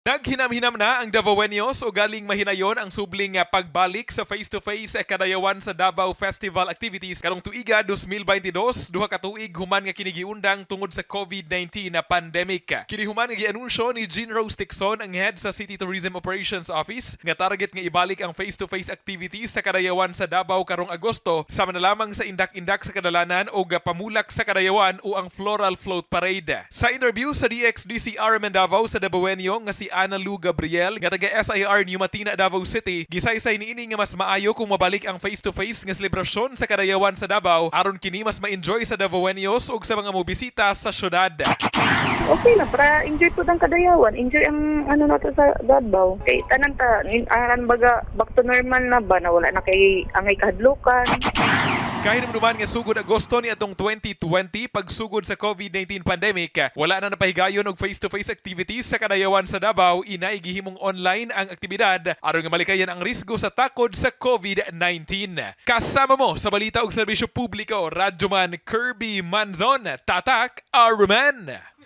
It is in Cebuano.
Naghinam-hinam na ang Davaoenos o galing mahinayon ang subling nga pagbalik sa face-to-face kadayawan sa Davao Festival activities karong tuiga 2022, 2 ka tuig human nga kini giundang tungod sa COVID-19 na pandemic. Kini human nga gianunsyo ni Jean Rose Tixon, ang head sa City Tourism Operations Office, nga target nga ibalik ang face-to-face activities sa kadayawan sa Davao karong Agosto, sama na lamang sa indak-indak sa kadalanan o pamulak sa kadayawan o ang Floral Float Parade. Sa interview sa DXDC RMN Davao sa Dabawenyo nga si Ana Lou Gabriel nga taga SIR New Matina, Davao City, gisaysay niini nga mas maayo kung mabalik ang face-to-face nga selebrasyon sa kadayawan sa Davao aron kini mas ma-enjoy sa Davaoenos ug sa mga mobisita sa syudad. Okay na, para enjoy po ang kadayawan. Enjoy ang ano nato sa Davao. Kay tanan ta, aran baga back to normal na ba na wala na kay angay kahadlukan. Kahinumduman nga sugod Agosto ni atong 2020, pagsugod sa COVID-19 pandemic, wala na napahigayon og face-to-face activities sa kadayawan sa Davao, inay gihimong online ang aktibidad aron nga malikayan ang risgo sa takod sa COVID-19. Kasama mo sa balita ug serbisyo publiko, Radyoman Kirby Manzon, Tatak RMN.